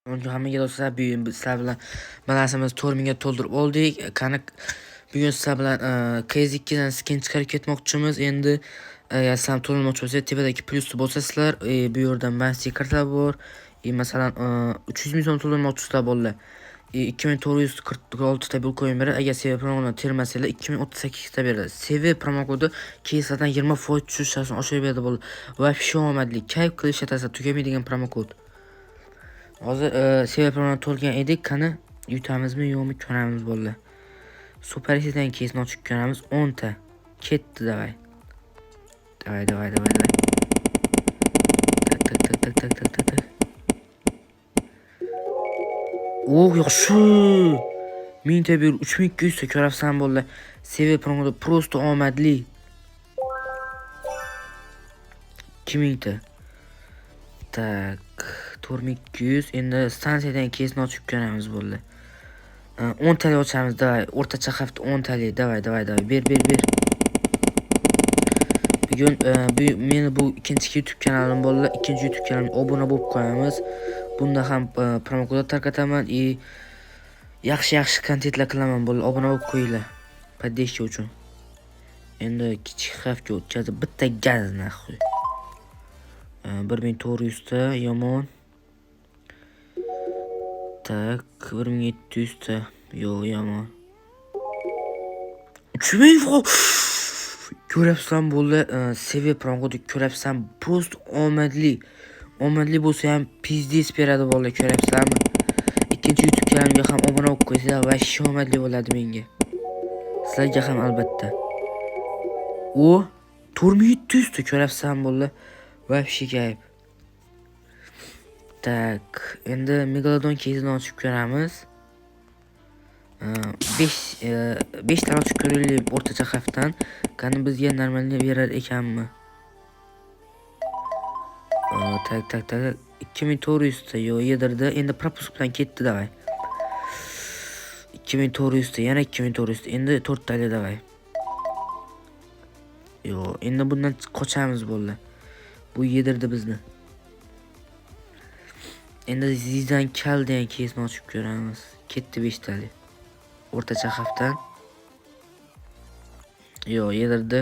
Hammaga do'stlar, bugun biz sizlar bilan balansimizni 4000 ga to'ldirib oldik. Qani bugun sizlar bilan KZ2 dan skin chiqarib ketmoqchimiz. Endi agar sizlar to'ldirmoqchi bo'lsangiz, tepadagi plyusni bosasizlar. Bu yerda master kartalar bor. Masalan, 300 ming so'm to'ldirmoqchisizlar bolalar. 2446 ta coin beradi. Agar CV promokodini termasanglar 2038 ta beradi. CV promokodi keyslardan 20% tushish shansini oshirib beradi bolalar. Вообще omadli. Kayf qilib ishlatasizlar, tugamaydigan promokod. Hozir CV promokod to'lgan edik. Qani yutamizmi yo'qmi ko'ramiz bolalar. Super City'dan keysni ochib ko'ramiz. 10 ta. Ketdi davay. Davay davay davay davay. Tak tak tak tak tak tak tak tak. Oh, yaxshi. 1000 ta ber, 3200 ta ko'rapsan bolalar. CV promokodi просто omadli. 2000 ta. Tak, 4200. Endi stansiyadan keysni ochib ko'ramiz bolalar. 10 talik ochamiz, davay. O'rtacha hafta 10 talik. Davay, davay, davay. Ber, ber, ber. Bugun bu meni bu ikkinchi YouTube kanalim bolalar. Ikkinchi YouTube kanalimga obuna bo'lib qo'yamiz. Bunda ham promokodlar tarqataman и yaxshi-yaxshi kontentlar qilaman bolalar. Obuna bo'lib qo'yinglar. Поддержка uchun. Endi kichik xavfga o'tkazib bitta gaz нахуй. 1400 ta yomon. Tak, 1700 ta. Yo'q, yomon. 3000. Ko'ryapsan bo'ldi, CV promokodi ko'ryapsan, просто omadli. Omadli bo'lsa ham пиздец beradi bolalar, ko'ryapsanmi? Ikkinchi YouTube kanalimga ham obuna bo'lib qo'ysanglar, вообще omadli bo'ladi menga. Sizlarga ham albatta. O 4700 ta ko'ryapsan bo'ldi. Вообще kayf. Tak, endi Megalodon keysini ochib ko'ramiz. 5 5 ta ochib ko'raylik o'rtacha xavfdan. Qani bizga нормальный berar ekanmi? Tak tak tak 2400 ta yo'q yedirdi. Endi пропуск bilan ketdi davay. 2400 ta, yana 2400 ta. Endi 4 tali davay. Yo'q, endi bundan qochamiz bo'ldi. Bu yedirdi bizni. Endi Zizan Kal degan keysni ochib ko'ramiz. Ketdi 5 tali. O'rtacha xavfdan. Yo'q, yedirdi.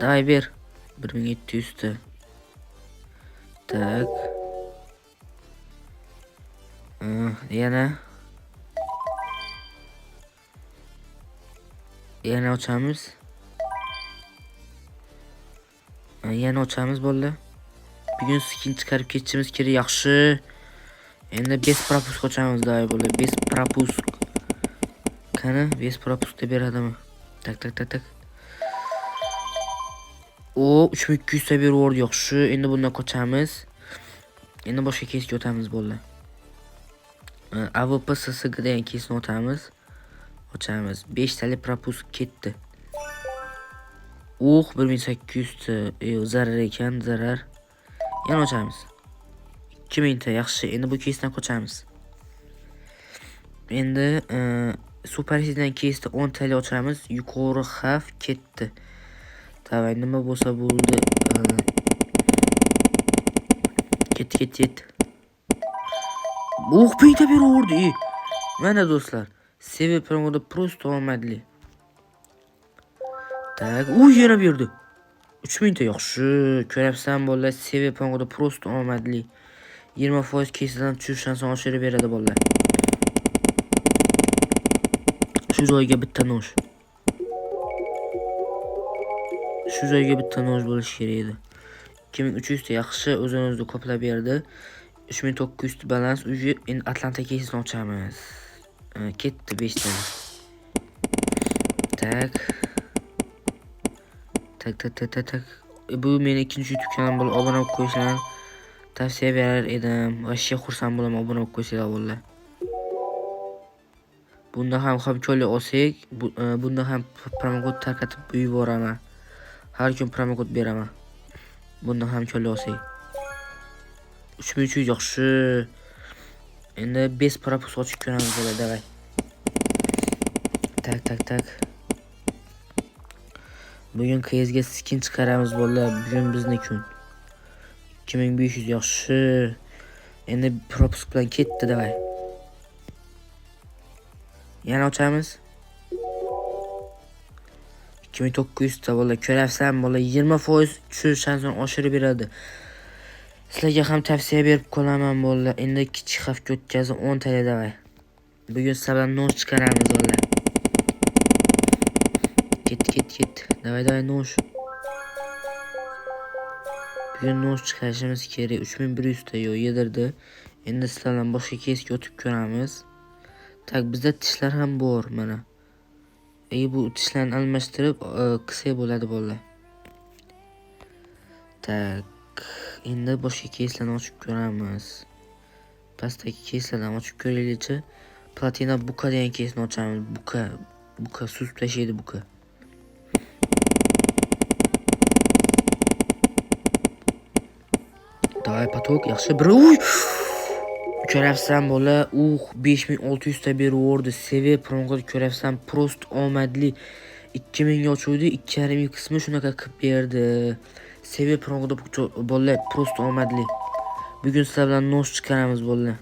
Davay ber. 1700 ta. Tak. Yana yana ochamiz. Yana ochamiz bolalar. Bugun skin chiqarib ketishimiz kerak, yaxshi. Endi без пропуск ochamiz davay bolalar. Без пропуск. Qani, без пропуск deb beradimi? Tak tak tak tak. O 3200 ta berib yubordi, yaxshi. Endi bundan qochamiz. Endi boshqa keysga o'tamiz bolalar. AWP SSG degan keysni o'tamiz. Ochamiz. 5 tali пропуск ketdi. Oh, 1800 ta. Zarar ekan, zarar. Yana ochamiz. 2000 ta, yaxshi. Endi bu keysdan qochamiz. Endi Super City'dan keysda 10 tali ochamiz. Yuqori xavf ketdi. Davay, nima bo'lsa bo'ldi. Ketdi, ketdi, ketdi. Oh, 1000 ta berib yubordi. Mana do'stlar, CV promoda просто omadli. Tak, u yana berdi. 3000 ta, yaxshi. Ko'ryapsan bolalar, CV promoda просто omadli. 20% keysidan tushish shansini oshirib beradi bolalar. Shu joyga bitta nosh. Shu joyga bitta nosh bo'lishi kerak edi. 2300 ta, yaxshi, o'zini o'zi qoplab berdi. 3900 ta balans. Уже endi Atlanta keysini ochamiz. Ketdi 5 ta. Tak. Tak tak tak tak tak. Bu meni ikkinchi YouTube kanalim bo'lib, obuna bo'lib qo'yishlarini tavsiya berar edim. Вообще xursand bo'laman obuna bo'lib qo'ysanglar bolalar. Bunda ham hamkorlik olsak, bunda ham promokod tarqatib yuboraman. Har kun promokod beraman. Bunda hamkorlik olsak. 3300, yaxshi. Endi без пропуск ochib ko'ramiz bolalar, davay. Tak tak tak. Bugun KSga skin chiqaramiz bolalar. Bugun bizni kun. 2500, yaxshi. Endi пропуск bilan ketdi, давай. Yana ochamiz. 2900 ta bola, ko'ryapsan bola, 20% tushish shansini oshirib beradi. Sizlarga ham tavsiya berib qolaman bola. Endi kichik xavfga o'tkazib 10 ta давай. Bugun sizlar bilan нож chiqaramiz bola. Ketdi, ketdi, ketdi. Давай, давай, нож. Bugun нож chiqarishimiz kerak. 3100 ta yo'q yedirdi. Endi sizlar bilan boshqa keysga o'tib ko'ramiz. Так, bizda tishlar ham bor mana. Bu tishlarni almashtirib qilsak bo'ladi bolalar. Так, endi boshqa keyslarni ochib ko'ramiz. Pastdagi keyslarni ochib ko'raylikchi. Platina buka degan keysni ochamiz. Buka, buka suzib tashlaydi buka. Давай, поток, yaxshi. Bir uy. Ko'ryapsan bola, 5600 ta berib yubordi. CV promokod ko'ryapsan, prost omadli. 2000 ga ochuvdi, 2,5 qismi shunaqa qilib berdi. CV promokod bola, prost omadli. Bugun sizlar bilan нож chiqaramiz bola.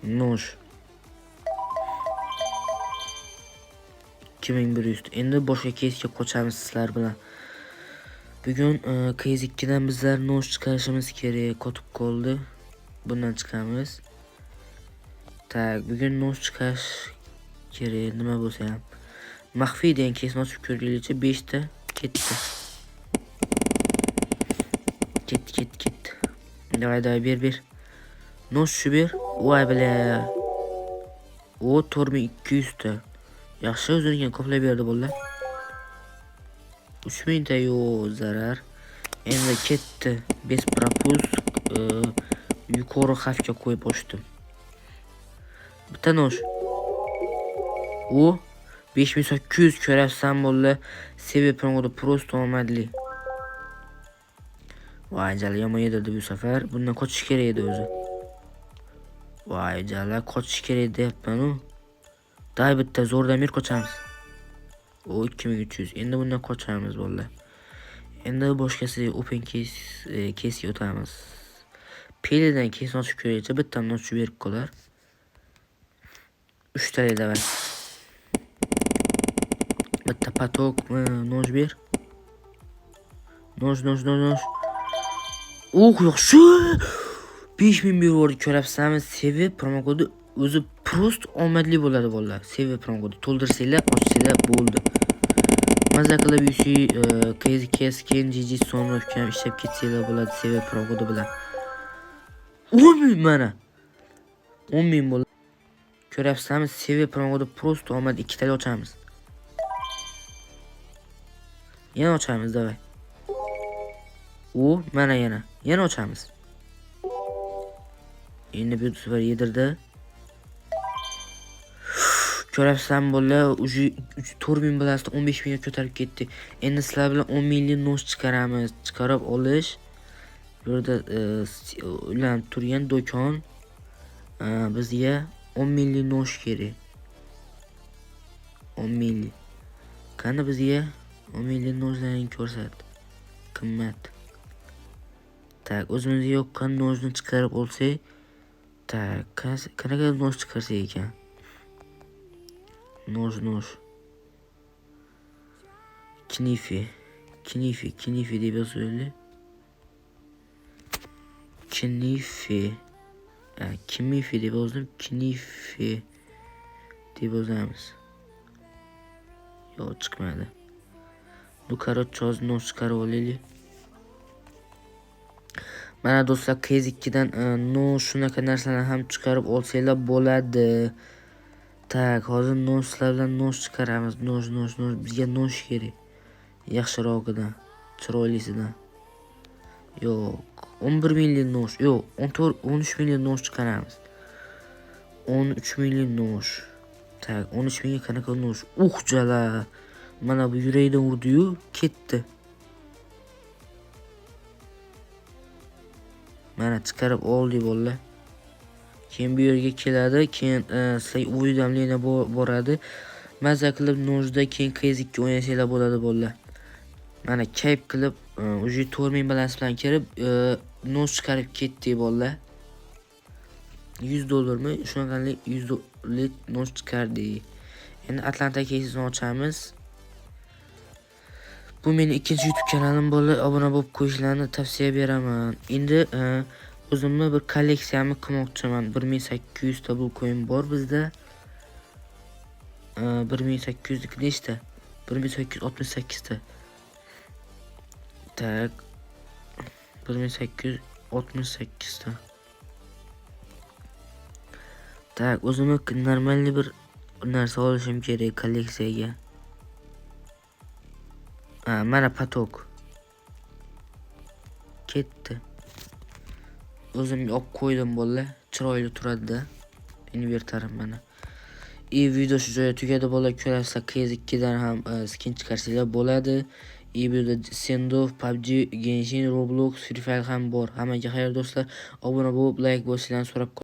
Нож. 2100. Endi boshqa keysga qochamiz sizlar bilan. Bugun case 2 dan bizlar нож chiqarishimiz kerak. Qotib qoldi. Bundan chiqamiz. Так, bugun нож chiqarish kerak, nima bo'lsa ham. Maxfiy degan keysni ochib ko'raylikchi, 5 ta ketdi. Ketdi, ketdi, ketdi. Давай, давай, ber, ber. Нож shu ber. Voy бля. O 4200 ta. Yaxshi, o'zini ko'plab berdi bolalar. 3000 ta yo'q, zarar. Endi ketdi. Без пропуск, yuqori xavfga qo'yib ochdim. Bitta нож. U 5800 ko'ryapsan bolalar. CV promokodi prosto omadli. Voy jala, yomon yedirdi bu safar. Bundan qochish kerak edi o'zi. Voy jala, qochish kerak deyapman-u. Day bitta zo'rdan bir qochamiz. O 2300. Endi bundan qochamiz bolalar. Endi boshqasi open case, case'ga o'tamiz. Pelidan case ochib ko'raylikchi, bitta ochib berib qolar. 3 ta давай. Bitta поток, нож ber. Нож, нож, нож, нож. Yaxshi. 5000 berib yubordi, ko'ryapsizmi? CV promokodi o'zi prost omadli bo'ladi bolalar. CV promokodi to'ldirsanglar, ochsanglar bo'ldi. Maza qilib UC, case case keyin GG so'mroq ham ishlab ketsanglar bo'ladi CV promokodi bilan. 10000 mana. 10000 bo'ldi. Ko'ryapsizmi? CV promokodi prost omad, ikkitali ochamiz. Yana ochamiz, давай. U mana yana. Yana ochamiz. Endi bu safar yedirdi. Ko'ryapsizmi bolalar, уже 4000 balasida 15000 ga ko'tarib ketdi. Endi sizlar bilan 10 minglik нож chiqaramiz. Chiqarib olish bu yerda ulanib turgan do'kon, bizga 10 minglik нож kerak. 10 minglik. Qani bizga 10 minglik нож larni ko'rsat. Qimmat. Так, o'zimizga yoqqan нож ni chiqarib olsak, так, qanaqa нож chiqarsak ekan? Нож, нож. Knifi. Knifi, knifi deb yozaylik. Knifi. Knifi deb yozdim. Knifi deb yozamiz. Yo'q, chiqmadi. Ну, короче, hozir нож chiqarib olaylik. Mana do'stlar, case 2 dan нож shunaqa narsalarni ham chiqarib olsanglar bo'ladi. Так, hozir нож sizlar bilan нож chiqaramiz. Нож, нож, нож. Bizga нож kerak. Yaxshirog'idan, chiroylisidan. Yo'q, 11 minglik нож, yo'q, 14, 13 minglik нож chiqaramiz. 13 minglik нож. Так, 13 mingga qanaqa нож? Jala. Mana bu yurakdan urdi-yu, ketdi. Mana chiqarib oldik bolalar. Keyin bu yerga keladi, keyin sizlarga уведомление boradi. Maza qilib нож da keyin case 2 o'ynasanglar bo'ladi bolalar. Mana kayf qilib, уже 4000 balans bilan kirib, нож chiqarib ketdik bolalar. 100 dollarmi? Shunaqangi 100 dollarlik нож chiqardik. Endi Atlanta keysini ochamiz. Bu meni ikkinchi YouTube kanalim bo'ldi. Obuna bo'lib qo'yishlarini tavsiya beraman. Endi o'zimni bir kolleksiyamni qilmoqchiman. 1800 ta bu coin bor bizda. 1800 nechta? 1868 ta. Так. 1868 ta. Так, o'zimga нормальный bir narsa olishim kerak kolleksiyaga. Ha, mana поток. Ketdi. O'zim olib qo'ydim, bolalar. Chiroyli turadi-da. Invertarim mana. И video shu joyda tugadi, bolalar. Ko'rasizlar, KZ2 dan ham skin chiqarsanglar bo'ladi. И bu yerda Standoff, PUBG, Genshin, Roblox, Free Fire ham bor. Hammaga xayr, do'stlar. Obuna bo'lib, like bosishlarni so'rab.